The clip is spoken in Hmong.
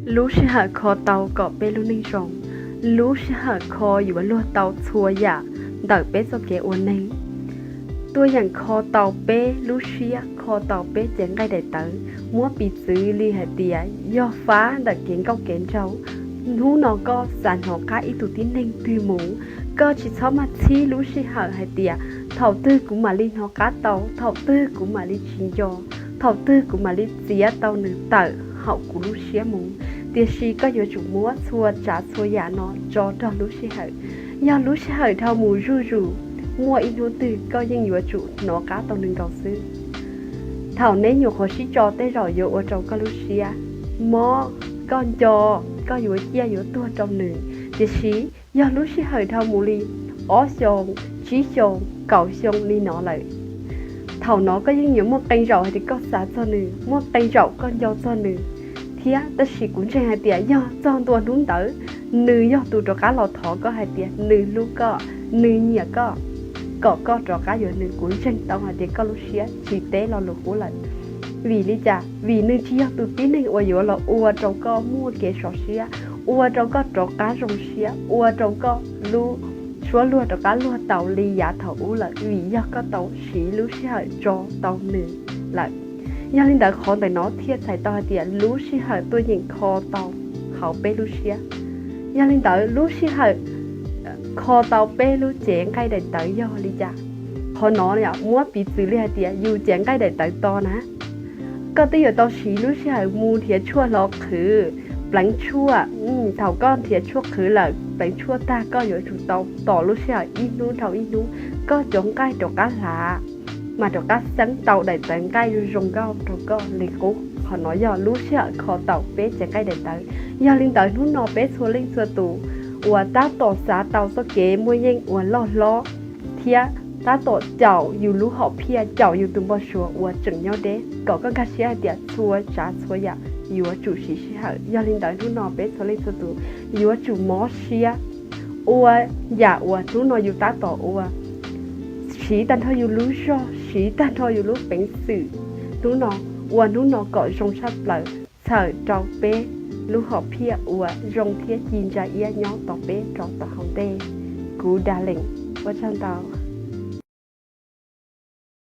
Lub sij hawm kho tau kom peb lub neej zoo, lub sij hawm kho yuav luag tau txhua yam ntawm peb txoj kev ua neeg. Tuaj yeem kho tau peb lub siab, kho tau peb cev nqaij daim tawv. Muab piv txwv li hais tias yog fab ntawm kev nkauj kev nraug, hnub no koj xav hnov qab ib tug tib neeg twg mus, koj tsis txhob maj txhib lub sij hawm hais tias thaum twg kuv mam li hnov qab tau, thaum twg kuv mam li tsis nco, thaum twg kuv mam li txiav tau nws tawm hauv kuv lub siab mus. Tiam sis koj yuav tsum muab txhua tsav txhua yam no tso rau lub sij hawm. Yog lub sij hawm dhau mus zuj zus, muaj ib hnub twg koj yeej yuav tsum hnov qab tau nws nkaus xwb. Thaum neb nyuam qhuav sib tso tej zaum yuav ua rau koj lub siab mob, koj nco koj yuav ciaj yuav tuag rau nws. Tiam sis yog lub sij hawm dhau mus li ob xyoos, tsib xyoos, kaum xyoo li no lawm, thaum no koj yeej yuav muaj qee zaum hais tias koj xav txog nws, muaj qee zaum koj nco txog nws thiab. Tab sis kuv ntseeg hais tias yog txog ntua hnub ntawd, nws yog tus rov qab los thov koj hais tias nws hlub koj, nws nyiam koj, kom koj rov qab yuav nws. Kuv ntseeg tau hais tias koj lub siab tsis teb lo lus qub lawm. Vim li cas? Vim nws tsis yog tus tib neeg uas yuav los ua rau koj muaj kev sov siab, ua rau koj rov qab zoo siab, ua rau koj lub suab luag rov qab luag tau li yav thaum ub lawm, vim yog koj tau siv lub sij hawm tso tau nws lawm. Yog li ntawd qhov ntawm no thiaj txhais tau hais tias lub sij hawm tuaj yeem kho tau hauv peb lub siab. Yog li ntawd lub sij hawm kho tau peb lub cev nqaij daim tawv yog li cas? Qhov no muab piv txwv li hais tias yus cev nqaij daim tawv to na, koj twb yuav tau siv lub sij hawm mus nrhiav tshuaj hlo qhwv, pleev tshuaj. Thaum koj nrhiav tshuaj qhwv lawm, pleev tshuaj tag, koj yuav tsum tau tos lub sij hawm ib hnub dhau ib hnub, koj cov nqaij rov qab hlav, mas rov qab xeeb tau daim tawv nqaij zoo nkauj rau koj li qub. Qhov no yog lub sij hawm kho tau peb cev nqaij daim tawv. Yog li ntawd hnub no peb txhua leej txhua tus uas tab tom xav tau txoj kev muaj yeej uas loj hlob, thiab tab tom caum yus lub hom phiaj, caum yus tus npau suav uas tseem nyob deb, kom koj nkag siab hais tias txhua tsav txhua yam yuav tsum siv sij hawm. Yog li ntawd hnub no peb txhua leej txhua tus yuav tsum mob siab ua yam uas hnub no yus tab tom ua, siv tag nrho yus lub zog, siv tag nrho yus lub peev xwm hnub no, ua hnub no kom zoo tshaj plaws, txhawm rau peb lub hom phiaj uas zoo thiab ci ntsa iab nyob tos peb rau tom hauv ntej. Kuv Daleem, ua tsaug ntau.